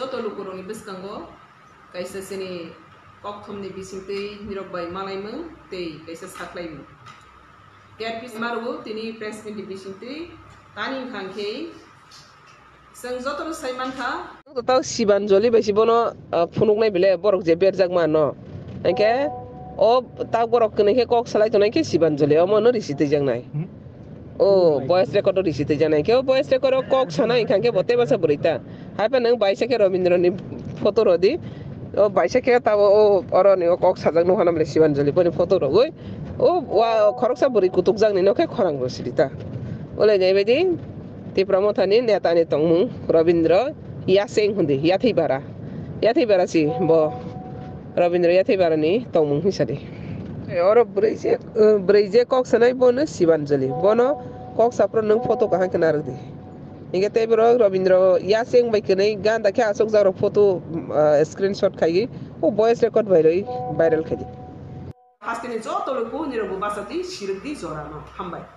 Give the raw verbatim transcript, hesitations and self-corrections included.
Joto lukurokni bwskango kaisa chini kokthumni bisingtwi nirok bai malaimung tei kaisa saklaimung. K R P C marugo tini press meet ni bisingtwi tani wngkha khe chwng jotono sai mankha. Tao Sibanjali bai si bono, ah, phunuknai bile borok je berjak ma no. Hingke o tak borok kwnwi khe kok salai tongnai khe Sibanjali omo no risi twijaknai. Hmm? O voice record o risi twijaknai khe o voice record o kok sanai wngkha khe bo tei masa bwrwi ta. Hai phano nwng baisa khe Robindra ni photo rw di. O baisa khe tabo o oro ni o kok sajak nukha na bwle Sibanjali boni photo rwgwi. O wa khoroksa bwrwi kutukjak ni nokhe khorang rw sidi ta. Ulai jai bai di Tipra Motha ni neta ni tongmung Robindra Yaseng hundi Yathei Bara. Yathei Bara si bo Robindra Yathei Bara ni tongmung hinsa di. Oro bwrwi je, bwrwi je kok sanai bono Sibanjali. Bono kok saphuru nwng photo kaham khe narwk di. Hingke tei borok Robindra Yaseng bai kwnwi ganda khe aswkjak rok photo, ah, screenshot khaigwi o voice record bai rwi viral khaidi. Hasteni joto luku nirok bo bachati sirikdi jorano. Hambai.